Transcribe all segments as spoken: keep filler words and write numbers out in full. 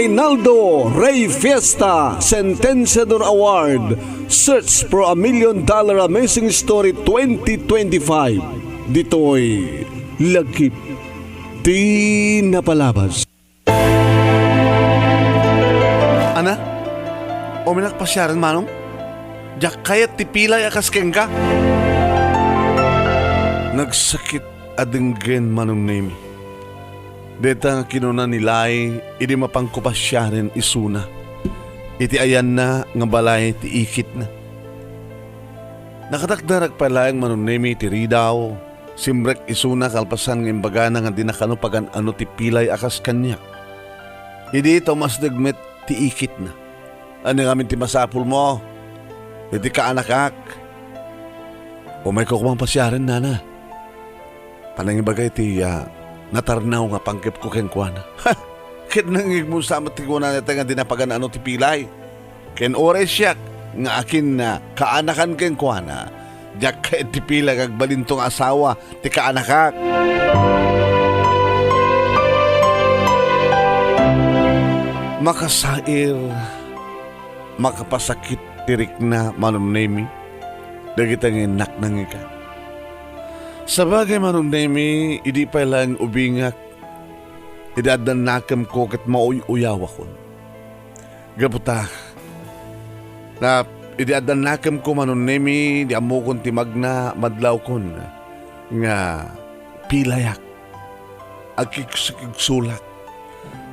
Reynaldo Rey Fiesta Sentenciador Award, Search for a Million Dollar Amazing Story twenty twenty-five. Ditoy Lagip ti Napalabas. Ana, uminak pasiaren, Manong? Diak kayat ti pilay a kas kenka. Nagsakit a denggen, Manong Nemi. Dayta nga kinuna ni Lai idi mapangko pasiaren isuna iti ayanna nga balay ti ikitna. Nakatakder pay laeng, Manong Nemi, ti ridaw. Simrek isuna kalpasan nga imbagana nga dina kano pagan-ano ti pilay a kas kaniak. Idi ta umasdeg met ti ikitna. Ania ngamin ti masapulmo iti kaanakak? Umayko koma pasiaren, nana. Panangibaga iti, ah, natarnaw nga pangkepko kenkuana. Ha! Ket nangngegmo sa met ti kunana nga dina pagan-ano ti pilay. Ken uray siak nga akin, ah, kaanakan kenkuana, diak ket ti pilay nga agbalinto nga asawa ti kaanakak. Makasair, makapasakit ti rikna, Manong Nemi, dagita nga innak nangika. Sabagay, Manong Nemi, idi pay laeng ubingak, idi adda nakemko ket mauy-uyawakon. Gapu ta, na, idi adda nakemko, Manong Nemi, di ammokon ti magna, madlawkon nga pilayak, agkiksukigsulak.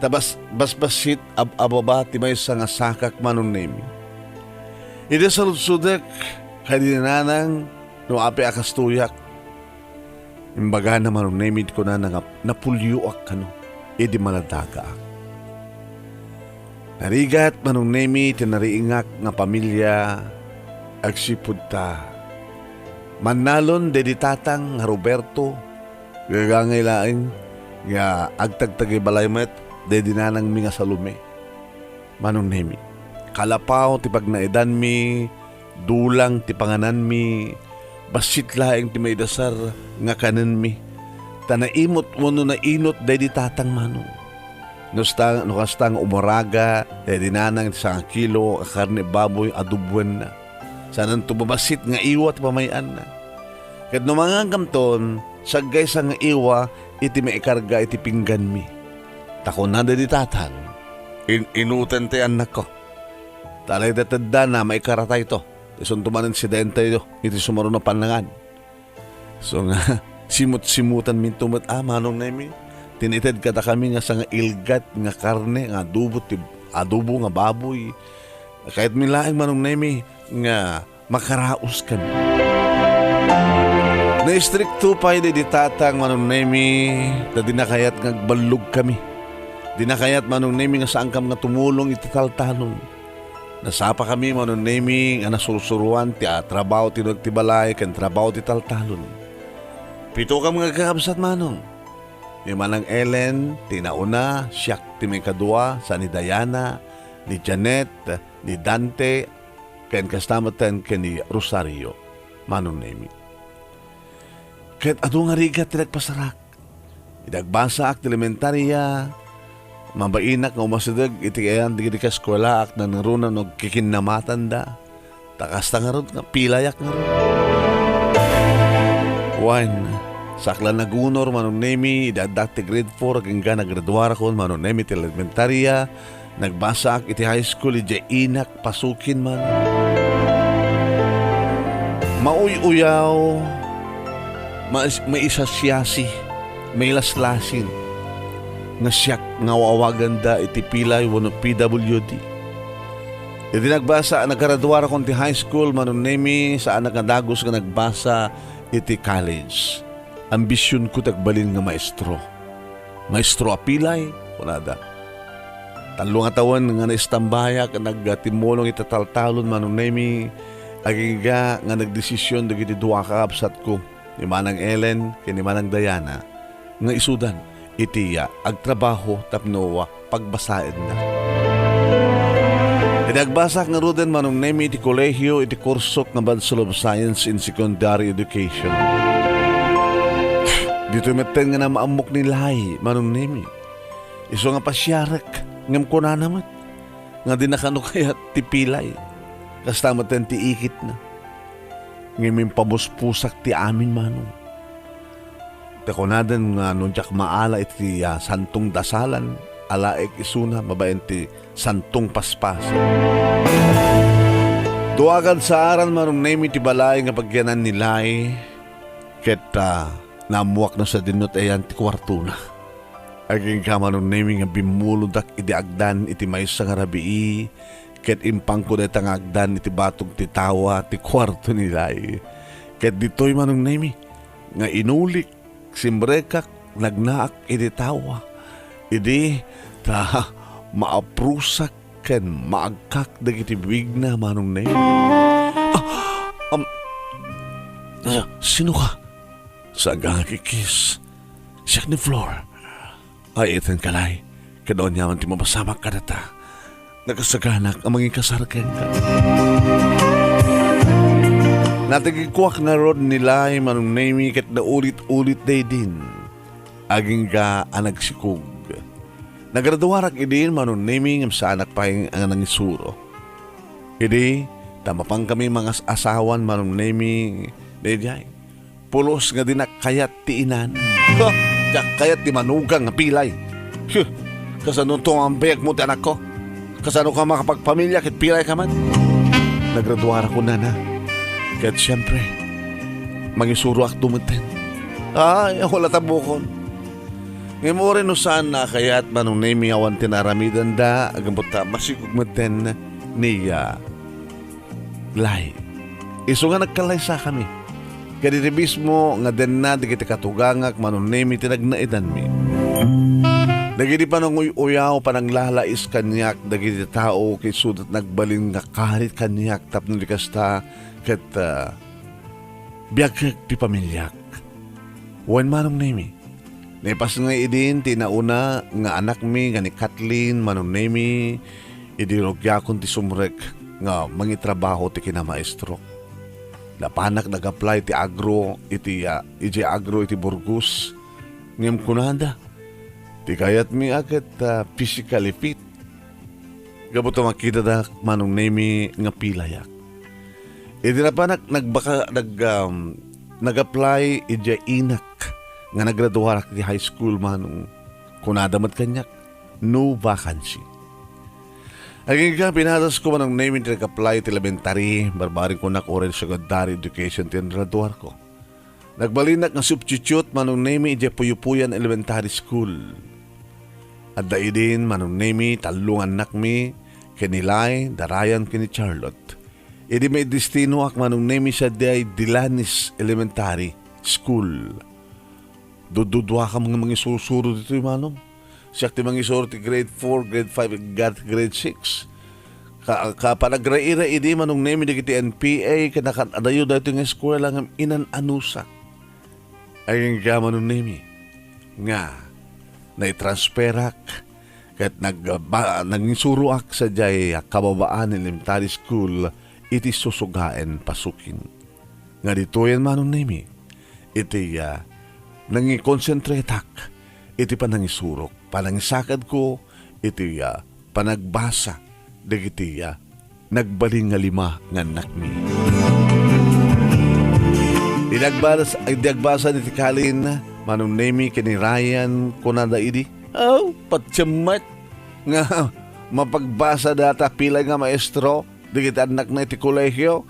Ta bas-, basbasit ab-ababa ti maysa nga sakak, Manong Nemi. Idi saludsodek kadi nanang no apay a kastoyak, imbagana, Manong Nemi, kunana nga napulioak kano idi maladagaak. Narigat, Manong Nemi, ti nariingak nga pamilia agsipud ta mannalon daydi tatang nga Roberto, gagangay laeng nga agtagtagay balay met daydi nanangmi nga Salome. Manong Nemi, kalapaw ti pagnaedanmi, dulang ti pangananmi, bassit laeng ti maidasar nga kanenmi. Ta naimot wenno nainot daydi tatang, Manong. No sta-, no kasta nga umaraga daydi nanang ti sangakilo a karne baboy, adobuenna. Saananto babassit nga iwa ti pamay-anna. Ket no mangankamton, saggaysa nga iwa iti maikarga iti pingganmi. Ta kunada daydi tatang, "In-, inuten ti annakko. Ta dayta teddana maikaratayto. Isunto manen sidentayo iti sumaruno a pannangan." So nga, simut-simutanminto met a, Manong Nemi. Tinited kadakami nga sangailgat nga karne nga adobo ti, adobo nga baboy. Kayatmi laeng, Manong Nemi, nga makaraos kami. Naistrikto pay daydi tatang, Manong Nemi, ta dina kayat nga agballog kami. Dina kayat, Manong Nemi, nga saankam nga tumulong iti taltalon. Nasapa kami, Manong Nemi, nga nasursuroan ti, ah, trabaho ti nagtibalay ken trabaho ti taltalon. Pitokam nga kakabsat, Manong. Ni Manang Ellen ti nauna, siak ti maikadua, sa ni Diana, ni Janet, ni Dante, ken kasta metten ken ni Rosario, Manong Nemi. Ket adu nga rigat ti nagpasarak. Idi agbasaak ti elementaria, mabainak nga umasideg iti ayan dagiti kaeskuelaak nangruna no agkikinnamatanda. Ta kasta ngarud nga pilayak ngarud. Wen, saak la nagunor, Manong Nemi, idi addak ti grade four, agingga nagraduarakon, Manong Nemi, ti elementaria, nagbasaak iti high school, idiay inak pasukin, Manong. Mauy-uyaw, mais-, maisasiasi, mailaslasin nga siak nga awawaganda iti pilay wenno P W D. Idi nagbasa, naggraduarakon ti high school, Manong Nemi, saanak nga dagus nga nagbasa iti college. Ambisionko ti agbalin nga maestro. Maestro a pilay, kunada. Tallo nga tawen nga naistambayak nga nagtimmulong iti taltalon, Manong Nemi, agingga nga nagdesision dagiti dua a kakabsatko, ni Manang Ellen ken ni Manang Diana, nga isudan iti, ah, agtrabaho tapno, ah, pagbasaenna. Idi agbasak ngaruden, Manong Nemi, iti kolehio iti kursok nga Bachelor of Science in Secondary Education. Ditoy metten nga namaammok ni Lai, Manong Nemi. Isu nga pasiarek, Ngem kunana met nga dina kano kayat ti pilay. Kasta met ti ikitna. Ngem impamuspusak ti amin, Manong. Ta kunaden nga no diak maala iti, ah, santong dasalan, alaek isuna babaen ti santong paspasen. Dua kad saaran, Manong Nemi, ti balay nga pagyanan ni Lai, ket, ah, naammoak no sadino ti ayan ti kuartona. Agingga, Manong Nemi, nga bimmulodak idi agdan iti maysa nga rabii, ket impangko dayta nga agdan iti batog ti tawa ti kuarto ni Lai. Ket ditoy, Manong Nemi, nga inulik, simrekak, nagnaak iti tawa. Idi ta maaprusak ken maagkak dagiti bibigna, Manong Nemi. Ah, am, ah, sino ka? Saan ka nga kikis? Siak ni Flor. Ay, iten ka, Lai. Kada aniaman ti mapasamak kadata. Nakasaganak a mangikasar kenka. Natigikuak ngarud ni Lai, Manong Nemi, ket naulit-ulit daydin. Agingga a nagsikog. Nagraduarak idin, Manong Nemi, ngem saanak pay nga nangisuro. Idi, ta mapankami mangas-asawan, Manong Nemi, daydiay. Pulos nga dinak kayat ti inana. Huh, diak kayat ti manugang nga pilay. Huh, kasano to nga ambiag mo ti anakko? Kasano ka makapagpamilya ket pilay ka man? Nagraduarak kunana. Ket siempre, mangisuroak to metten. Ay, wala ta bukon. Ngem uray no saanna a kayat, Manong Nemi, awan ti naaramidenda, gapu ta masikog metten ni, ah, Lai. Isu nga nagkallaysakami. Kaditi mismo nga denna dagiti katugangak, Manong Nemi, ti nagnaedanmi. Dagiti pananguy-uyaw, pananglalais kaniak dagiti tao, ket isuda ti nagbalin nga karit kaniak tapno di kasta ket, ah, biagek ti pamiliak. Wen, Manong Nemi, naipasngay idin ti nauna nga anakmi nga ni Kathleen, Manong Nemi, idi rugiakon ti sumrek nga mangitrabaho ti kinamaestro. Napanak nag-apply ti agro iti, ah, idiay agro iti Burgos. Ngem kunada, ti kayatmi a ket, ah, physically fit. Gapu ta makitadak, Manong Nemi, nga pilayak. Idi napanak nagbaka-, nag-, um, nag-apply idiay inak nga nagraduarak ti high school, Manong. Kunada met kaniak, no vacancy. Agingga, pinadasko, Manong Nemi, ti nag-apply ti elementary, barbareng kunak uray secondary education ti ingraduarko. Nagbalinak nga substitute, Manong Nemi, idiay Puyupuyan Elementary School. Adda idin, Manong Nemi, tallo nga annakmi, ken ni Lai, da Ryan ken ni Charlotte. Idi maidestinoak, Manong Nemi, sadiay Dilanes Elementary School. Dudduduakam nga mangisurusuro ditoy, Manong. Siak ti mangisuro ti grade four, grade five, ket grade six. Ka, ka panagraira idi, Manong Nemi, dagiti N P A, ket nakan-adayo daytoy nga eskuela ngem inan-anusak. Agingga, Manong Nemi, nga naitransferak ket nag-, ba-, nangisuroak sadiay Kababaan Elementary School iti susugaen Pasukin. Nga ditoyen, Manong Nemi, iti, ah, nangikonsentratak iti panangisurok, panangisakadko iti, ah, panagbasa dagiti, ah, nagbalin nga lima nga annakmi. Idi agbas-, idi agbasa ni ti Kalin, Manong Nemi, ken ni Ryan, kunada idi, "Aw, patiem met nga mapagbasa data pilay nga maestro dagiti annakna iti kolegio.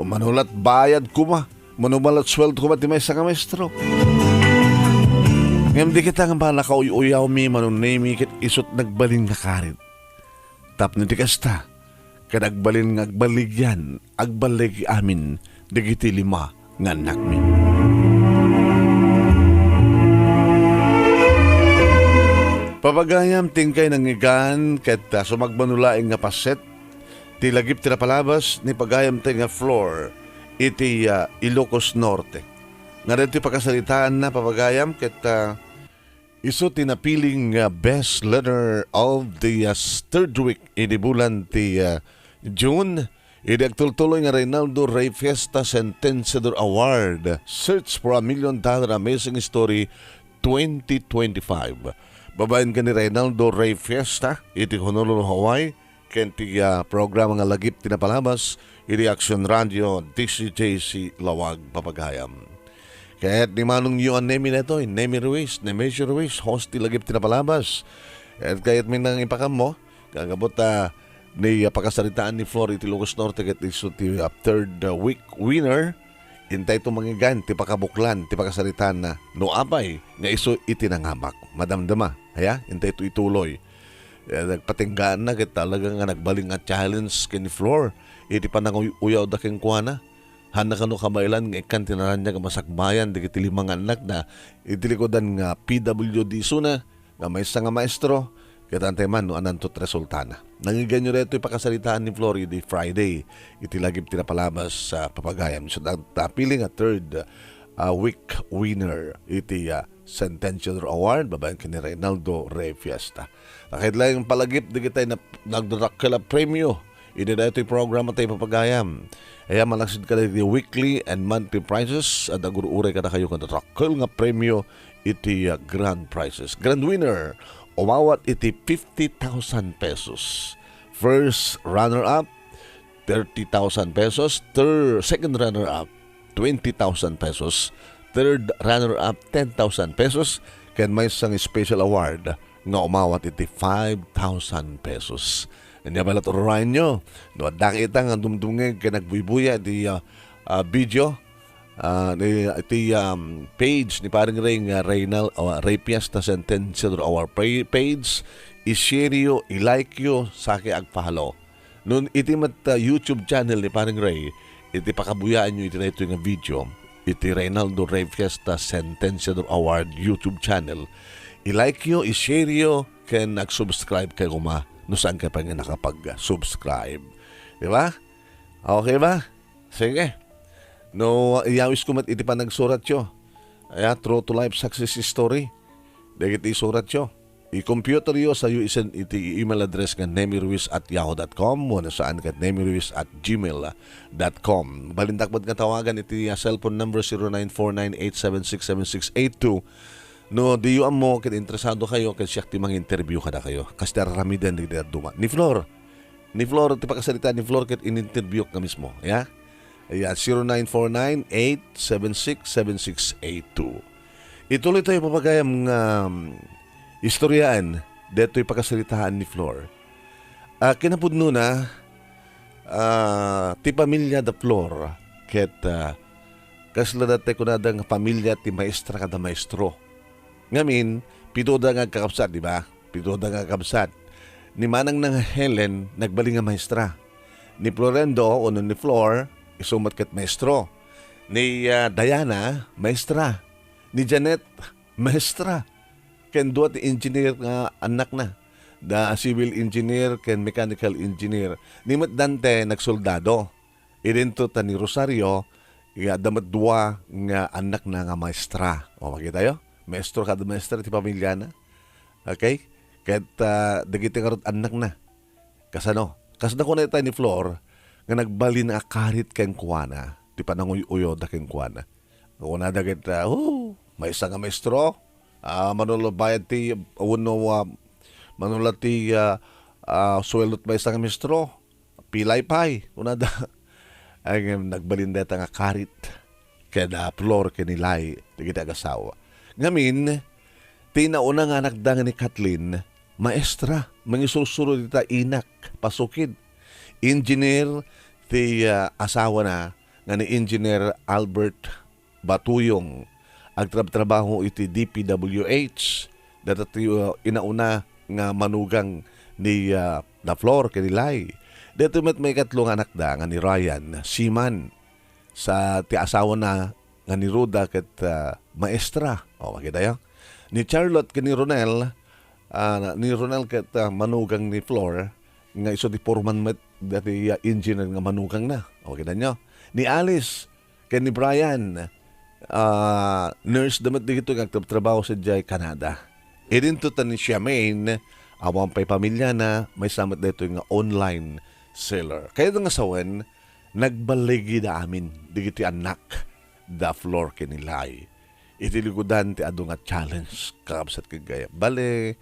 Mano la ti bayad koma, mano la ti sueldo koma ti maysa nga maestro." Ngem di kita nga pannakauy-uyawmi, Manong Nemi, ket isut nagbalin nga karit. Tapno di kasta, ket agbalin nga agballigian, agballigi amin dagiti lima nga annakmi. Papagayam ti inkay nangngegan ket, ah, sumagmamano laeng nga paset ti lagip ti napalabas ni pagayamtayo nga Flor iti, ah, Ilocos Norte. Nga daytoy pakasaritaanna, papagayam, ket, ah, isu ti napiling nga best letter of the, ah, third week idi bulan ti, ah, June, idi agtultuloy nga Reynaldo Rey Fiesta Sentenciador Award, Search for a Million Dollar Amazing Story twenty twenty-five. Babaen ken ni Reynaldo Rey Fiesta iti Honolulu, Hawaii, ken ti, ah, programa nga Lagip ti Napalabas iti Action Radio, D C J C Lawag, Papagayam. Ket ni Manong Yuan Nemi daytoy, Nemi Ruiz, Nemesio Ruiz, host ti Lagip ti Napalabas. Ket kayatmi nang ipakammo, gagabot, ah, ni, ah, pakasaritaan ni Flor iti Ilocos Norte ket isu ti, ah, third, ah, week winner. Intayto manggigan ti pakabuklan ti pakasaritaanna no apay nga isu iti nangamak. Madamdama, aya? Intayto ituloy. Eh, nagpatinggaanna ket talaga nga nagbalin nga challenge ken ni Flor iti pananguy-uyawda kenkuana. Hanna kano kabaelan nga ikkan ti naraniag a masakbayan dagiti lima nga annakda iti likudan nga P W D isuna nga maysa nga maestro, ket antay man no ananto ti resultana. Nangngegganyo daytoy pakasaritaan ni Flor idi Friday iti Lagip ti Napalabas, ah, Papagayam. So, na-, napili nga third, ah, week winner iti, ah, Sentenciador Award babaen ken ni Reynaldo Rey Fiesta. Nakaitlay nga palagip dagitay nagdadakkel a premio idi daytoy programa tayo, Papagayam. Aya, malaksid kadagiti weekly and monthly prizes, adda agur-uray kadakayo nga dakkel nga premio iti, ah, grand prizes. Grand winner, umawat iti fifty thousand pesos. First runner-up, thirty thousand pesos. Third, second runner-up, twenty thousand pesos. Third runner-up, ten thousand pesos. Ken maysa nga special award nga umawat iti five thousand pesos. Ania pay la't, ururayenyo, no adda ita nga dumdumngeg ken nagbuybuya iti, ah, ah, video, ah, ni, iti, um, page ni Paring Ray nga Reynal-, ah, Ray Fiesta Sentenciador Award pa-, page, i-share yo, i-like yo, saka agpahalo. No iti met, ah, YouTube channel ni Paring Ray, iti pakabuyaenyo iti daytoy nga video, iti Reynaldo Rey Fiesta Sentenciador Award YouTube channel, i-like yo, i-share yo, ken ag-subscribe kayo koma no saan kayo pay nga nakapag-subscribe. Di ba? Okay ba? Sige. No, iyawisko met iti panagsuratyo. Aya, True to Life Success Story. Dagiti isuratyo. I-computer yo, sayo isend iti email address nga nemiruiz at yahoo dot com, wenno saan ket nemiruiz at gmail dot com. Balindak met nga tawagan iti, ah, cellphone number zero nine four nine eight seven six seven six eight two. No, diyo ammo ket interesado kayo, ket siak ti manginterview kadakayo. Kas ti aramiden dagiti dadduma. Ni Flor. Ni Flor, ti pakasaritaan ni Flor ket in-interviewak nga mismo. Ya? Ayan, zero nine four nine eight seven six seven six eight two. Ituloy tayo, Papagayam, nga, um, istoryaen detoy pakasaritaan ni Flor. Ah, kinapudnona, ah, ti pamilya da Flor ket, ah, kasla daytoy kunada nga pamilya ti maestra kada maestro. Ngamin, pitoda nga agkakabsat, di ba? Pitoda nga agkabsat. Ni manangna nga Helen, nagbalin nga maestra. Ni Florendo, wenno ni Flor, isu met ket maestro. Ni, ah, Diana, maestra. Ni Janet, maestra. Ken dua ti engineer nga annakna. Da civil engineer ken mechanical engineer. Ni met Dante, nagsoldado. Idinto ta ni Rosario, ya, adda met dua nga annakna nga maestra. O, makitayo? Maestro kada maestra ti pamiliana. Okay? Ket, ah, dagiti ngarud annakna. Kasano? Kasna kunana itay ni Flor nga nagbalin a karit kenkuana, ti pananguy-uyawda kenkuana. Kunada ket, ah, "Oh, maysa nga maestro? Ah, mano la bayad ti, wenno, ah, mano la ti, ah, ah, sueldo ti maysa nga maestro? Pilay pay," kunada. Ay, ngem nagbalin dayta nga karit ken, ah, Flor ken ni Lai, dagiti agasawa. Ngamin, ti nauna nga anakda nga ni Kathleen, maestra, mangisursuro dita inak, pasukid. Engineer ti, ah, asawana nga ni Engineer Albert Batuyong. Agtrabtrabaho iti D P W H. Dayta ti, uh, inauna nga manugang ni, uh, da Flor ken ni Lai. Daytoy met maikatlo nga anakda nga ni Ryan, seaman. Sa ti asawana nga ni Ruda ket, uh, maestra. O, makitayo? Ni Charlotte ken ni Ronel, ah, ni Ronel ket, ah, manugang ni Flor, nga isu ti foreman met dati, ah, engineer nga manugangna. O, kitanyo? Ni Alice ken ni Brian, ah, nurse da met dagitoy nga agtrabtrabaho sadiay Canada. Idinto ta ni Charmaine, awan pay pamiliana, maysa met daytoy nga online seller. Kayatna nga sawen, nagballigida amin dagiti annak da Flor ken ni Lai. iti likudan ti adu nga challenge, kakabsat ken gayam. Bale,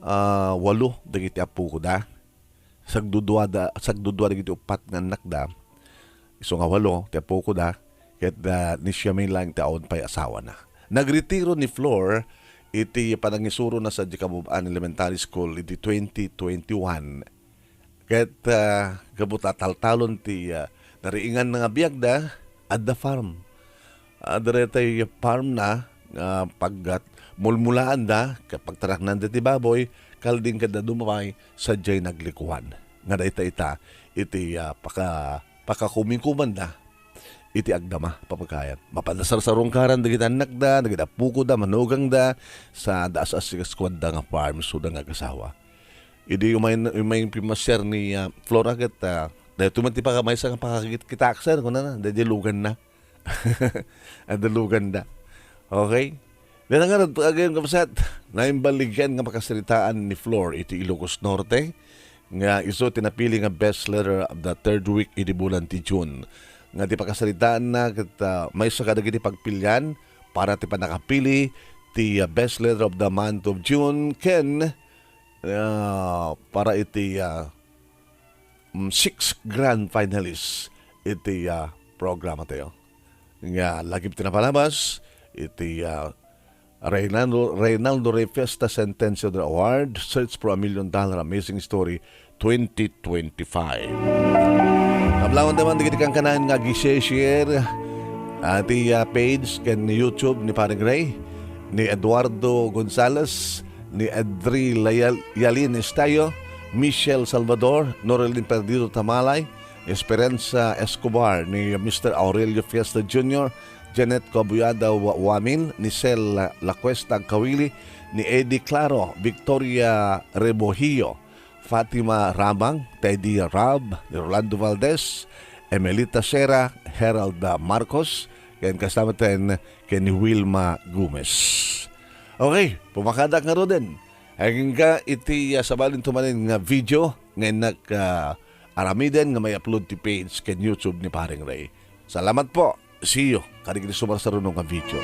ah, walo dagiti appokoda. Sagdudua da, sagdudua dagiti uppat nga annakda. Isu nga walo ti appokoda, ket, ah, ni siya met laeng ti awan pay asawana. Nagretiro ni Flor iti panangisurona sadiay Kabub-an Elementary School iti twenty twenty-one. Ket, ah, gapu ta taltalon ti, ah, nariinganna nga biagda, adda farm. Ah, daytoy farmna nga paggat-, mulmulaanda, ket pagtaraknanda ti baboy, kalding ket dadduma pay sadiay naglikuan. Nga dayta ita iti, ah, paka-, pakakumingkumanna iti agdama, papagayam. Mapanda sarsarungkaran dagiti annakda, dagiti appokoda, manugangda, sa adda as-, as-, askuadda nga farm, isuda nga agasawa. Idi umay, umay pimmasiar ni, ah, Flora ket, ah, daytoy met ti pakamaysa nga pakakit-, kitaak, sir, kunana, daydi luganna. Adda luganda. Okay? Dayta ngarud, agayon, kabsat, naimbaligan nga pakasaritaan ni Flor iti Ilocos Norte, nga isu ti napili nga best letter of the third week idi bulan ti June. Nga ti pakasaritaanna ket, ah, maysa kadagiti pagpilian para ti pannakapili ti, ah, best letter of the month of June ken, ah, para iti, ah, mm, six grand finalists iti, ah, programa tayo. Nga lagip ti napalabas iti, ah, Reynaldo, Reynaldo Rey Fiesta Sentencio de Award, Search for a Million Dollar Amazing Story twenty twenty-five. Kablawan naman dagiti kankanayon nga agi-share, ah, ti, ah, page ken YouTube ni Paring Ray, ni Eduardo Gonzalez, ni Edri Layal-, Yalin Estayo, Michelle Salvador, Norelin Perdido Tamalay, Esperanza Escobar, ni Mister Aurelio Fiesta Junior, Janet Cabuyada Wa-, Wamin, ni Sel La-, Lacuesta Agkawili, ni Eddie Claro, Victoria Rebohio, Fatima Rabang, Teddy Rab, ni Rolando Valdez, Emelita Sera, Herald Marcos, ken kasama ten ken ni Wilma Gomez. Okay, pumakadak ngaruden. Agingga iti, ah, sabali ti manen nga video nga innak, ah, aramiden nga mai-upload ti page ken YouTube ni Paring Ray. Salamat po. See you kadagiti sumarsaruno nga video.